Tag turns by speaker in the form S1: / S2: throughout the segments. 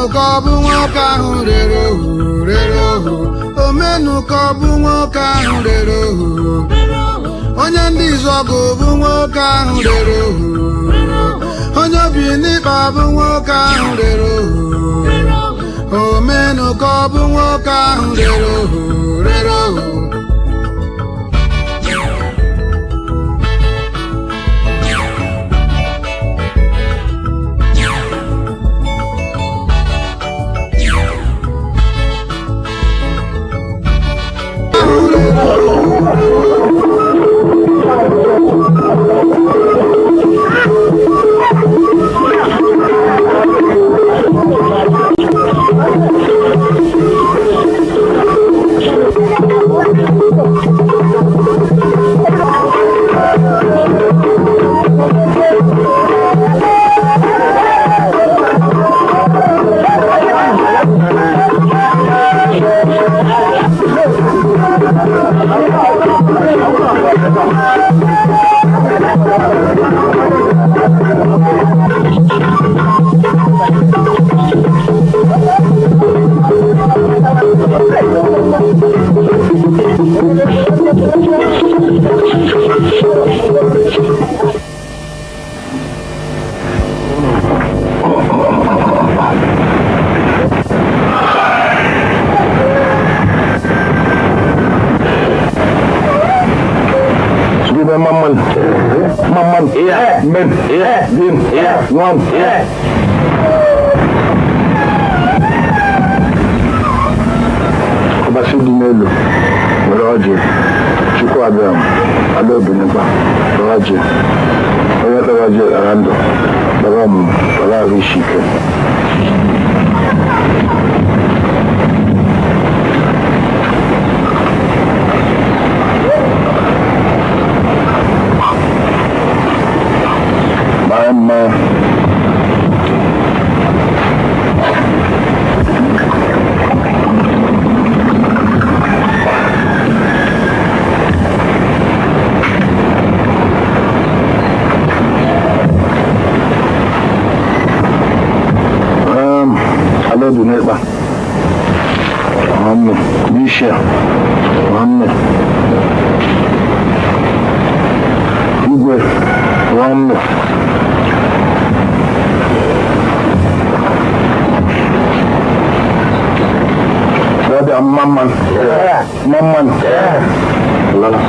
S1: Omenụkọ bụ nwoke ahụ rere ohu rere ohu. Omenụkọ bụ nwoke ahụ rere ohu. Onye ndị Izuogu bụ nwoke ahụ rere ohu. Onye obi n'ịkpa bụ nwoke ahụ rere ohu. Omenụkọ bụ nwoke ahụ rere ohu rere ohu.
S2: Ọbasi dị n'elu were ọjị, Chukwu abịam, ada Obinikpa, were ọjị, onye kpere ọjị ghara ndụ, kpere ọmụmụ, kpere ahụ isi ike. Obinikpa, nwanne, Bishia, nwanne, Igwe, nwanne, Dada Mamman, Mamman, Lala.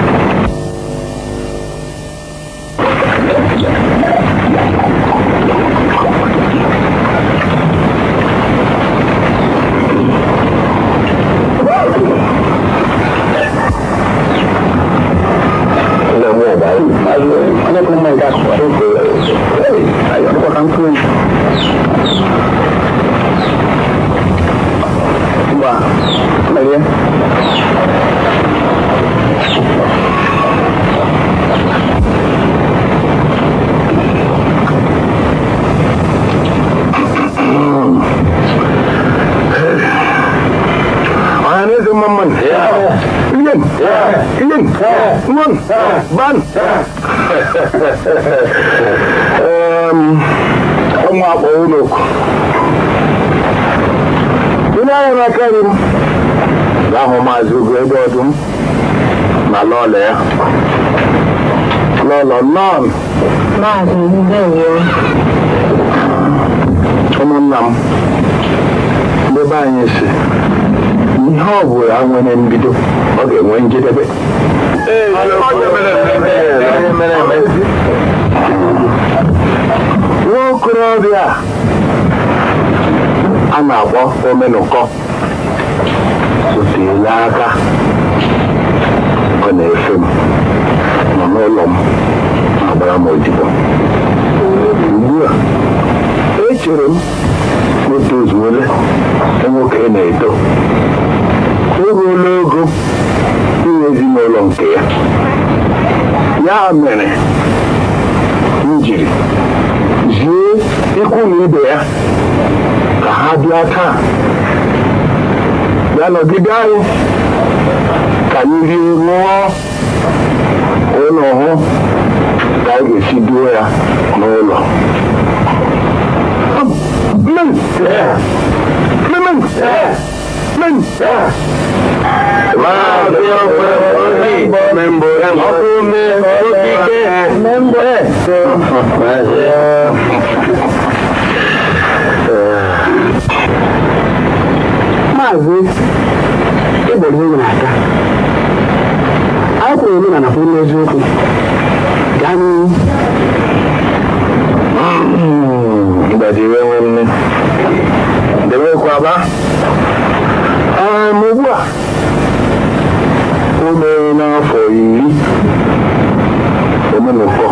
S2: Ọnwa akpọ ụlọku onye ahụ n'aka nri m ga-ahụ Maazị Ugo ebe ọdụm na lọlọ ya lọlọ nọn.
S3: Maazị ndewo.
S2: Ụmụnna m, ndị be anyị si ihe ọ bụla nwere mbido ọ ga-enwe njedebe. Nwa okorobịa a na-akpọ Omenụkọ o teela aka ọ na-efe m nọ n'ụlọ m agbara m odibo. Ugbu a echere m o tozuole nwoke na-eto, o ruola ogo inwe ezinụlọ nke ya. Ya mere m jiri zie ikwu na ibe ya ka ha bịa taa bịa nọgide anyị ka anyị rie ṅụọ ụlọ hụ ka anyị ga-esi duo ya n'ụlọ.
S3: Maazị ịgbọrọ ewu na-ata anyị kwuru omenala kwuru n'eziokwu gaa n'ihu.
S2: Gbajiri enwe nne debekwa ugbu a o mere n'afọ 10 Omenụkọ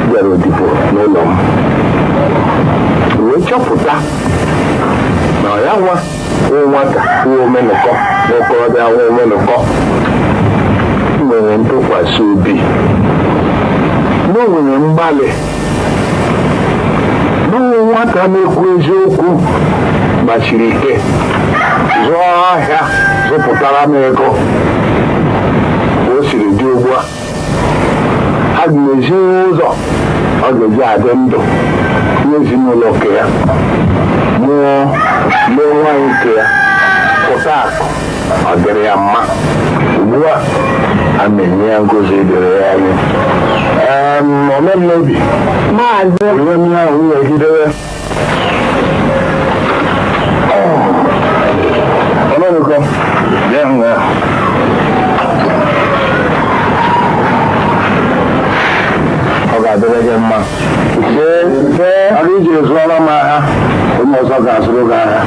S2: bịara odibo n'ụlọ m wee chọpụta na ya nwa nwata nwa Omenụkọ na okorobịa nwa Omenụkọ nwere ntụkwasị obi na o nwere mgbalị na nwata na-ekwu eziokwu gbachiri ike zụọ ahịa zụpụtara m ego. O siri dị ugbu a a ga-ezi ụzọ ọ ga-eji adị ndụ n'ezinụlọ nke ya mụọ lee nwaanyị nke ya pụta akụ ọ dịrị ya mma. Ugbu a a na-enye ya ngozi dịrị ya anya. Omennobi
S3: Maazị
S2: onye mmiri ahụ nwegidere Omenụkọ bịa nga. Ọ ga-adịrị gị mma. Ọ iji zụọrọ m ahịa onye ọzọ ga-azụrụ gị ahịa.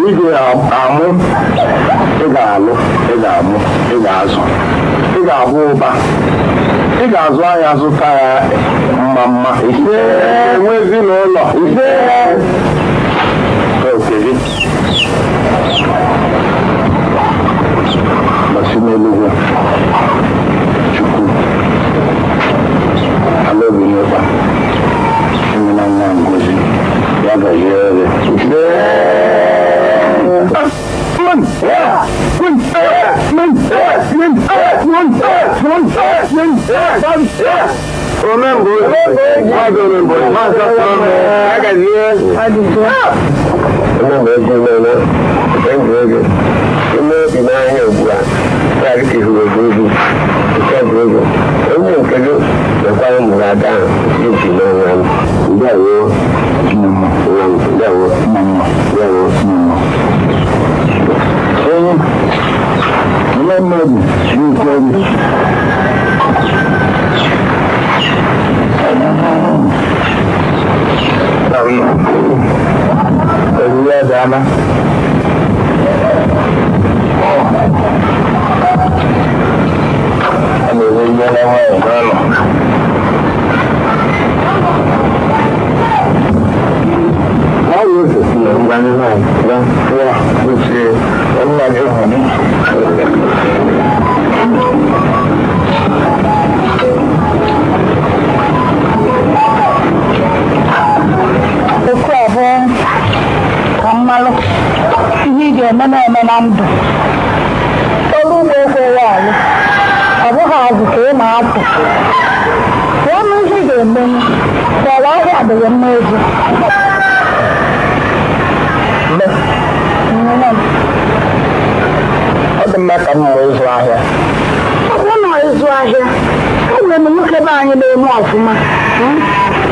S2: Ị ga-amụ, ị ga-alụ, ị ga-amụ, ị ga-azụ, ị ga-abụ ụba, ị ga-azụ ahịa zụta ya mma mma, enwe ezinụlọ. Oke gị masị n'eluigwe Chukwu ala obi n'ụkpa enwela nwa ngozi ya gaziere gị.
S3: Ihe ị ga-eme na-eme na ndụ olu ugbo ekweghị alụ ọ bụghị azụ ka ị na-apụ pụọ na ihe ị ga-eme kpọrọ ahịa adịghị mma ego.
S2: Ọ dị mma ka m mụọ ịzụ ahịa.
S3: Ọ bụrụ na ịzụ ahịa enwere m nwoke be anyị na-eme ọfụma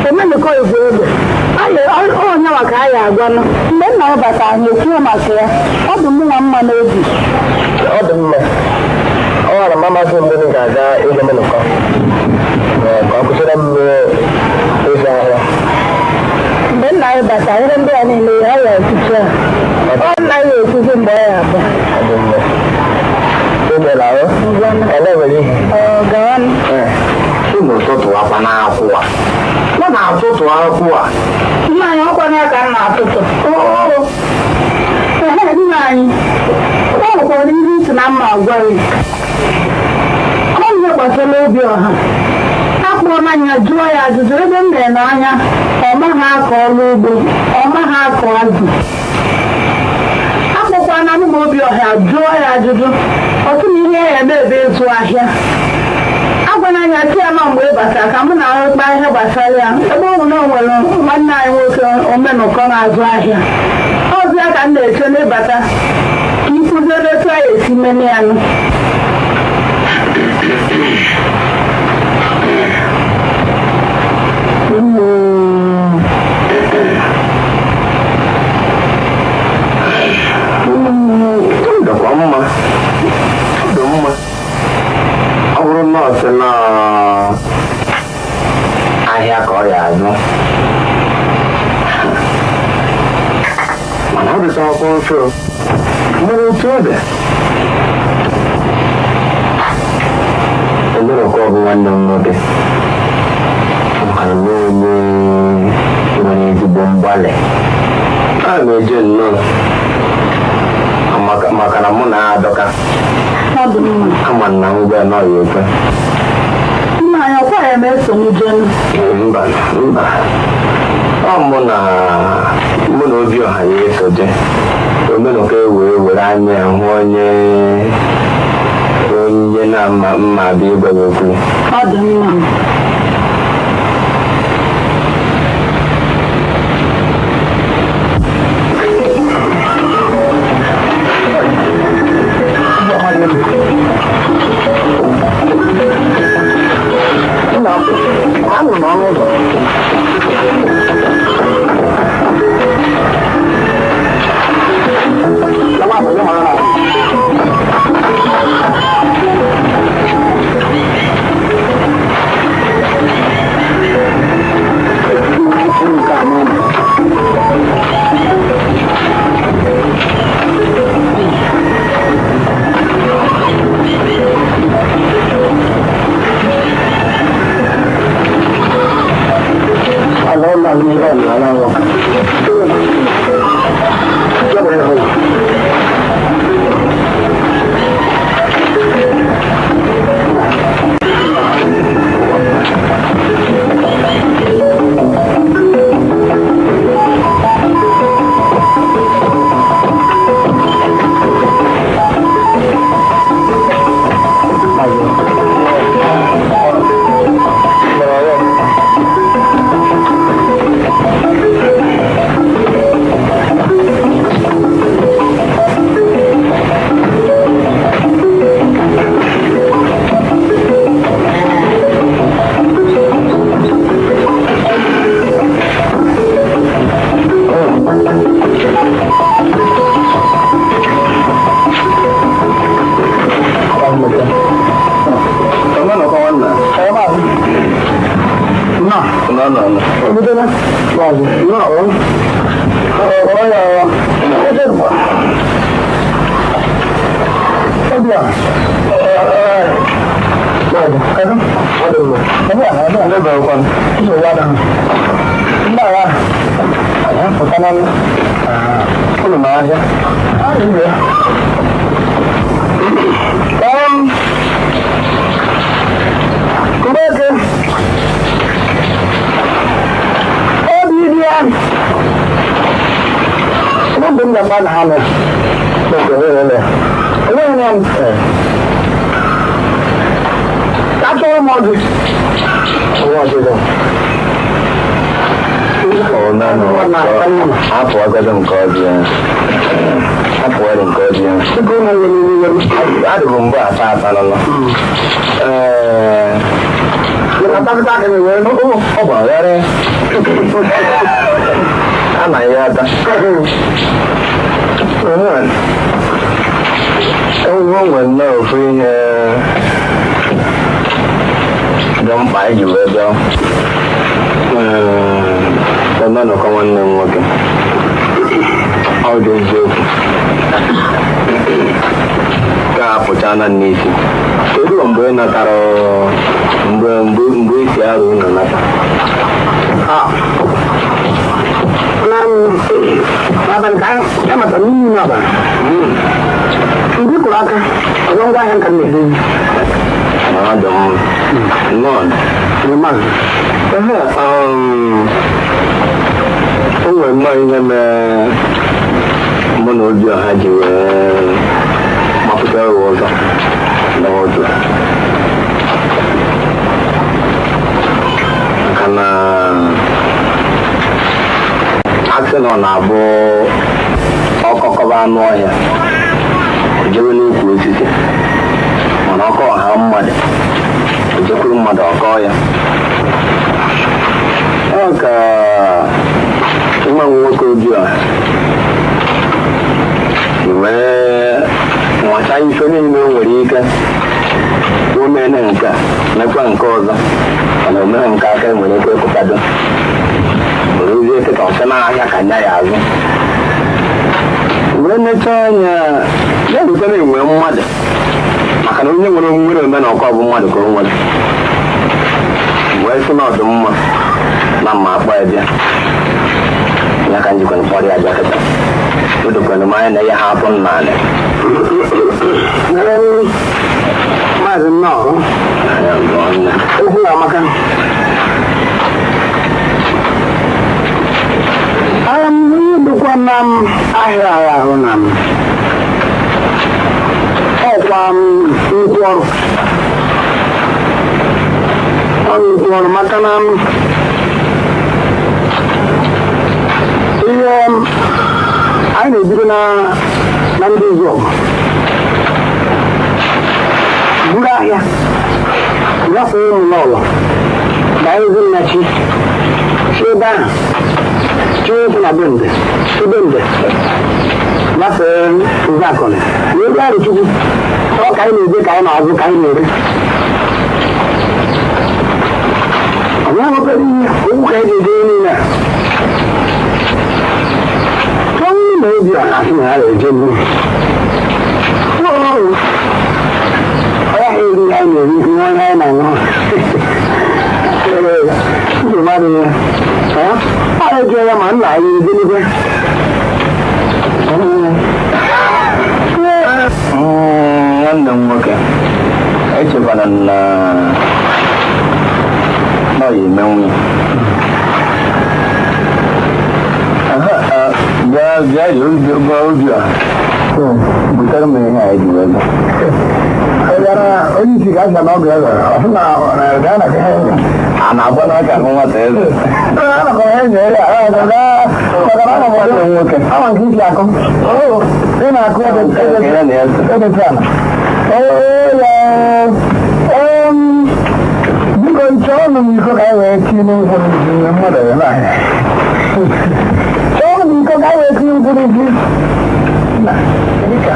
S3: Omenụkọ igwe egbe onye maka anyị agwanụ mgbe nna m bata anyị ekwuo maka ya. Ọ dị mụ nwa mma n'obi.
S2: Ọ dị mma. Ọ gwara m amasị mgbe m ga-aga ịhụ Omenụkọ ka ọ kwụsịrị m ịzụ ahịa.
S3: Mgbe nna anyị bata ihe ndị a niile ya ya ekwuchi a ọ nna ya ekwuzi mgbe ọ ya abịa.
S2: Ọ dị mma. Emela ahụ. Ọ nwere ihe.
S3: Ọ gawanụ.
S2: Unu ụtụtụ akwa na-akwụ a. Ọ na-atụtụ akwụ a.
S3: Nna anyị ọkwa n'aka m na-atụtụ. Ehe, nna anyị ọ nwekwara ihe isi na mma agwa gị. Ọ ihe gbasara obi ọha akpọrọ anya jụọ ya ajụjụ ebe m mere n'anya ọ maghị akọ ọrụ ugbo ọ maghị akọ azụ. Akpọkwana m obi ọha jụọ ya ajụjụ ọtụ na ihe ya eme ebe ịzụ ahịa. Agwana anya si ya ma mgbe ị batara ka mụ na arụkpa ihe gbasara ya ebe ọ bụ na o nwere nwanne anyị nwoke Omenụkọ na-azụ ahịa. Ọzọ ka m na-eche n'ịbata ka ị kụziere etu anyị esi mene ya nụ.
S2: Dịkwa mma, dị mma. Ọ bụrụ nọọsụ na ahịa ka ọ ya azụ, mana ọ dịcha ọkụ mfe mụrụ otu ọ dị. Omerọkọ bụ nwanne m nwoke, maka na onye nwere ezigbo mgbalị. A na-eje nnọọ maka na mụ na adọka ama na ngwa nọ ya ekwe.
S3: Nna ya kwa ya na-eso m jenu.
S2: Mba, mba. Ọ mụ na Obiọha ya eso je. Omenụka wee were anya ya hụ onye na mma abịa ịgwa ya okwu.
S3: Ọ dị mma.
S2: Anụ ọhịa o jewe n'ukwu osisi, mana ọkọ ọha mmadụ o jekwuru mmadụ ọkọ ya. Ọ ka nwa m nwoke Obiọha wee nwata ife niile o nwere ike o mene nke a mekwa nke ọzọ, mana o mere nke aka nwere ike ịkụkado orezie kịta ọsọ n'ahịa ka nya ya azụ wee nechaa anya ya rute na enwe mmadụ, maka na onye nwere nwere ome na ọkọ bụ mmadụ ka o nwere wee sị na ọ dị mma na mma akpọ ya bịa ya ka njikwa mkpọrọ ya bịa kịta. O dokwara m anya na ya hapụ nnanị.
S1: Maazị nnọọ, okwu amaka. Ihe dịkwa na m ahịa ahụ na m ọkwa nnukwu ọrụ, ọ nnukwu ọrụ, maka na ihe anyị na-ebido na ndị izu ọgụ buru ahịa gafee ụmụ n'ụlọ banyezi nnachi si ebe ahụ chee na bende ebe nde gafee Nzakọlị na ebe Arụchukwu. Ọ ka anyị na-eje, ka anyị na-azụ, ka anyị na-ere. Ọ bụghị obere ihe okwu ka anyị ga-eje niile a. Ọnwụ na Obiọha asị na ya na-eje mbụ ọrụ ọ ya eri ihe anyị na-eri, ihe onye anyị na-aṅụ. Nsogbu adịghị ya. Ọ na-eju ya ma nna anyị eje n'igwe.
S2: Nwanne m nwoke, echekwana na ọ ya eme nwunye. Bịa bịa bịa Obiọha, butere m ihe anyị ji wee bịa.
S1: Onye isi ga-asa na ọgụ eze ọ sị na gaa na
S2: a na-agba n'aka ahụ nwata eze.
S1: Nwanne m nwoke, ama nke isi akụ ị na-akụ
S2: ya na eze
S1: ebe ala. Biko, chọọ m iko ka anyị wee tinye nkwụ n'isi mmadụ ebe ahịa. Chọọ m iko ka anyị wee tinye nkwụ n'isi. Na, dịka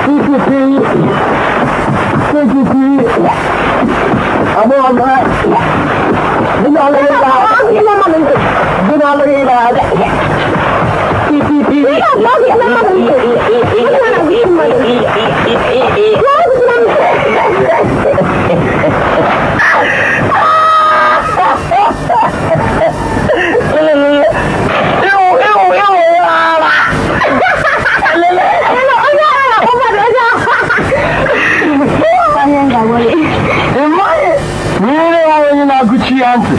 S1: titi titi titi agbọghọ dị na-alụghị ịga titi.
S2: Niile onye na-agụchi ya ntị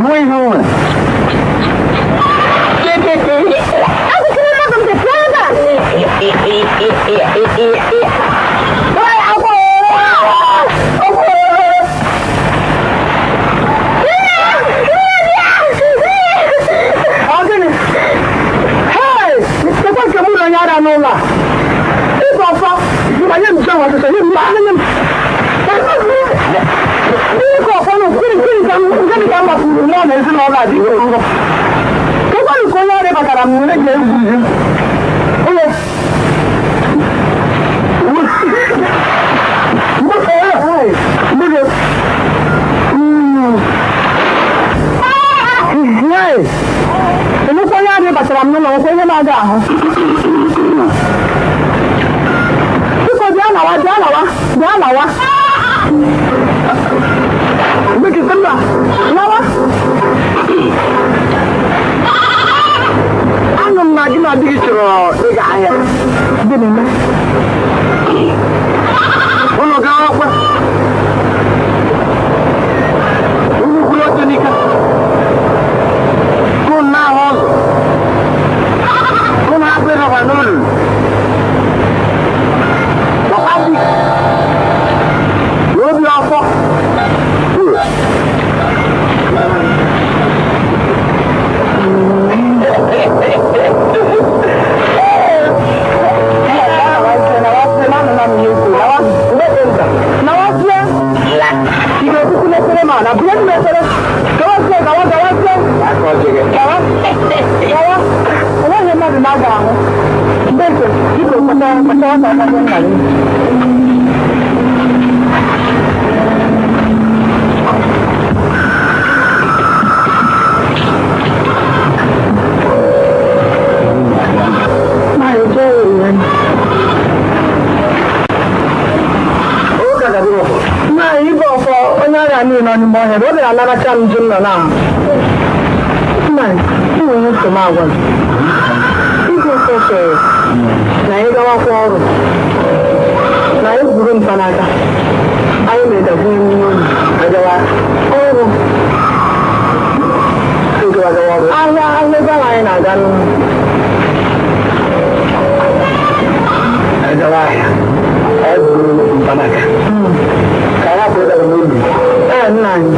S2: ruo ihe o nwere.
S1: Ọ gịnị? Hei! Ekwe nke mụ na onye ara n'ụlọ a. Ịba ọfọ, nye m nche ọsịsọ, nye m, nye m. Biko ọfọ nụ, gịnị gịnị ka m gịnị ka m gbapụrụ mụọ na ezinụlọ a dị ngọ? Kekwanụ ka onye ọrịa batara m nwere ga-egwu ihe. Onye Hey! Nnukwu onye arịa batara m n'ụlọ, nwekwa ihe na-aga ahụ. Biko bịa nawa, bịa nawa, bịa nawa. Biko mba, nawa. Anụ m na gị na di gị chọrọ ịga ahịa. Gịnị mee?
S2: Ụnụ gaa ọkwa. Unu kwuru otu n'ike. Kụ na-ahụ ụzọ. Kụ na-apụ ịrọba n'olulu. Ọkwa di. N'obi ọfọ.
S3: na-ala bunye m efere gawazie gawa gawazie gawa gawa onweghị mmadụ na-aga ahụ mgbe nke biko kpachara kpachara ka ọgbagbo nna gị. N'ime ọhịa ọ bịara naracha m ji m nọ na nna nwere nsogbu agwa igwe kwesịrị na anyị gawakwa ọrụ na anyị gwuru mkpanaka anyị na-edagwunye mmiri agawa ọrụ ahịa ahịa ebe ahụ anyị na-aga n'ụlọ
S2: agawa ahịa anyị gwuru mkpanaka ka anyị hapụ ịdaba n'obi.
S3: Ee, nna anyị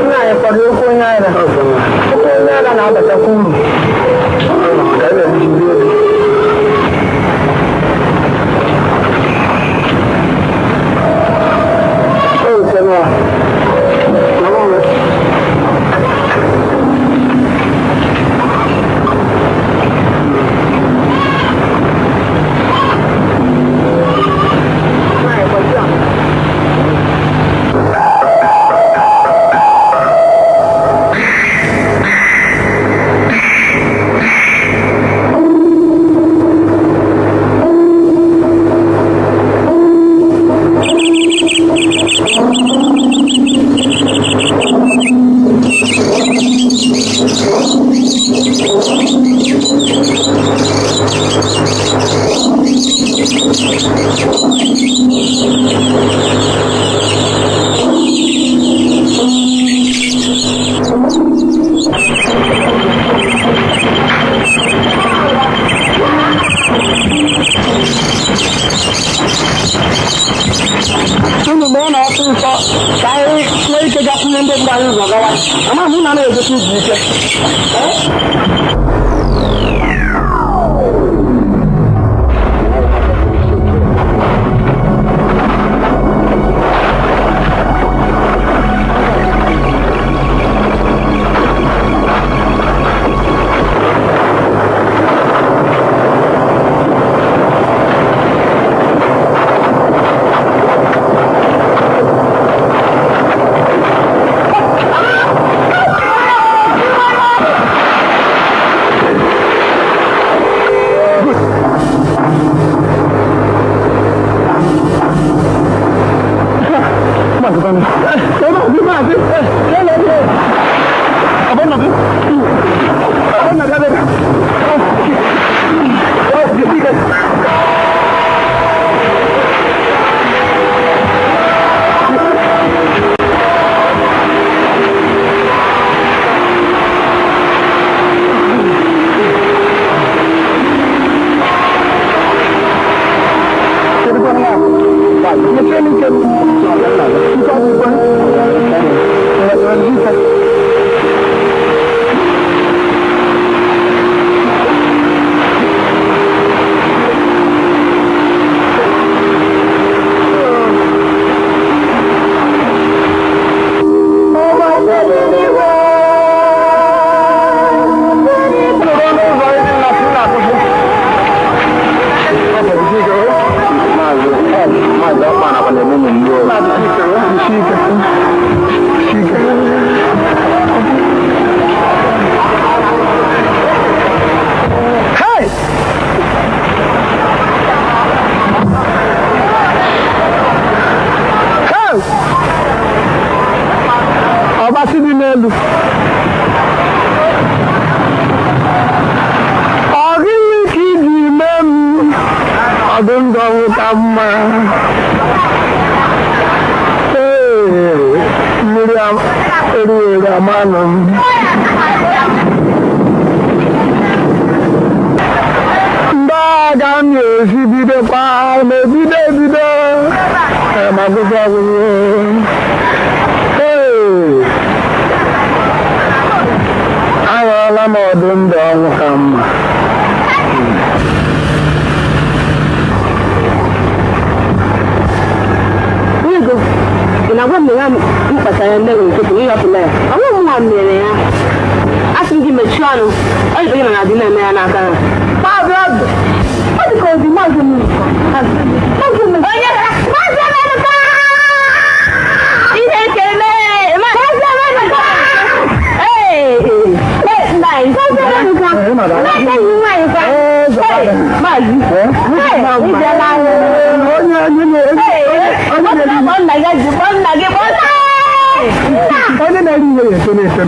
S3: nna anyị kwado okwu onye ara okwu onye ara na-abatakwa uru. Ndị nkịtị ịhọpụla ya ọnwụ nwa mere ya asị m gị mechie ọnụ ọ dị gị na adị na-eme ya n'aka ya maazị ọdụ ọ dị ka ozi maazị onye maazị Emenụka ihe ekele maazị Emenụka ee maazị Emenụka maazị
S2: onye na-eri ihe ya eto na-eto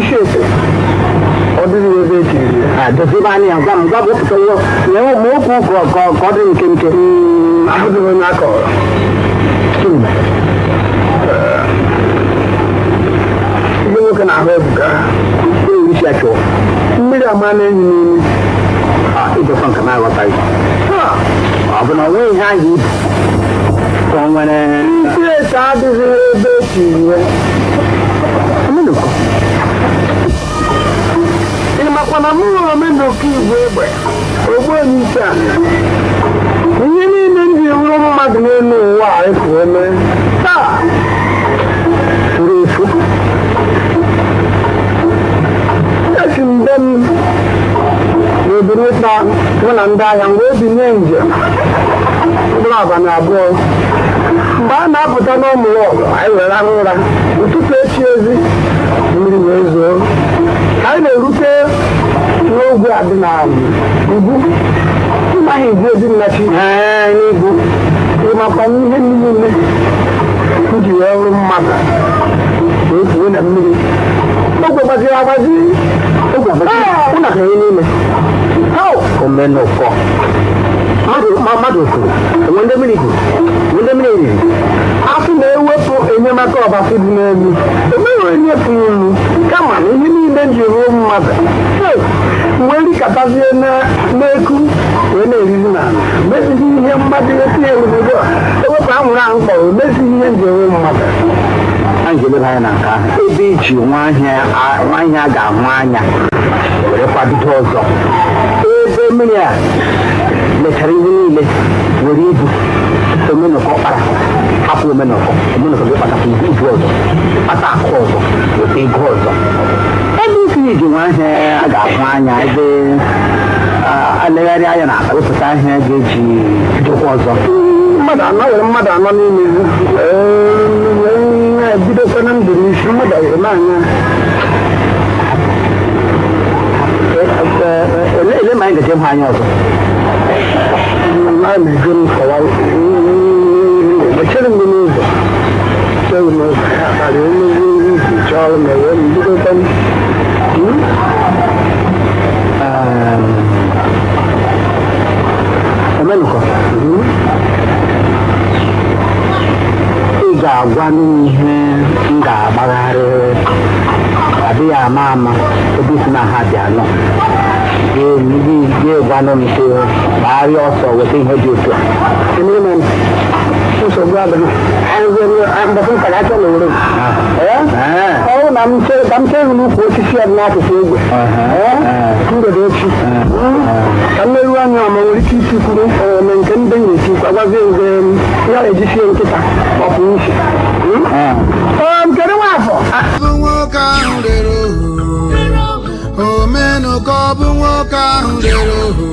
S2: Isi ete ọ dịghị ebe etiri ya. Dozibe anya gwa m gwa m wepụta ihe ma okwu ka ọ dị nkenke. Ahụghị onye akọrọ. Ihe nwoke na-ahụ ebuka. Isi achọ mmiri ama na-enyi n'imi. Ịdọkwa nke m aghọtaghị. Ọ bụ na ọ nweghị ihe ahụ ibu ka ọ nwere isi ete adịghị ebe etiri ya. Ị makwa na mụ nwere omenoko igwe egbe ogbu onye isi a ihe niile m ji wụrụ mmadụ n'elu ụwa a efuo mee taa furu efu. Esi m be m n'obere ịta mụ na ndị ahịa mgbe ebinye njem mkpụrụ abalị abụọ mgbe a na-apụta n'ụmụ ọgụ anyị were rahụ ụra ụtụtụ echi ezi mmiri wee zoo anyị na-erute n'ogwe a dị na ugwu ịmaghị igwu ezi nnachi n'igwu ịmakwa ihe niile m ji wee rụ mmadụ wee fuo na mmiri ogwe gbaziri agbazi ụna ka ihe n'ime omenụkọ mmadụ kwuru onwe ndị mmiri kwuru onwe ndị mmiri riri asị na-ewepụ enyemaka ọbasi dị n'elu emeghị onye pụrụ ilu kama na ihe niile ji ruo mmadụ wee rikọtazie n'eku wee na-erizi n'ala mezighị ihe mmadụ etinye obodo a ewepụ anwụrụ ahụ kpọrọ mezighị ihe nji ruo mmadụ. Anyị ga-eleba anya na nke ahụ ebe iji nwa ahịa ga-ahụ anya were kwabido ọzọ ebe mmiri a mechara ihe niile were ibu omenụkọ kpara hapụ omenụkọ omenụkọ gị kpatakwa ibu ọzọ kpata akụ ọzọ weta ego ọzọ ebe isi iji nwa ahịa a ga-ahụ anya ebe alegharị anya na wepụta ahịa ga-eji bidokwa ọzọ mmadụ anọ were mmadụ anọ n'ime bidokwa na ndụ n'isi mmadụ eme anya ele ma anyị gaje hụ anya ọzọ. A na-eje m kọwa echere m gị n'ụzọ chere m n'ụzọ ya karịa emezi iji chọọ ọrụ ma ewee m bidokwa m. Omenụkọ ị ga-agwa m ihe m ga-agbagharị adịghị ama ama ebe isi na ha dị anọ ga-egwanụ m sị gbagharịa ọsọ weta ihe dị otu a. Nsogbu adịghị ọ na m chere n'ukwu osisi ya dị n'akụkụ ogwe mgbede echi ka mmerụ anya ma nwere ike itikwuru eme nke ndị na-etikwu agwazie nze ya ejisie nkịta ọpụ isi nkere nwaafọ
S1: bụ nwoke ahụ rere ohu omenụkọ bụ nwoke ahụ rere ohu.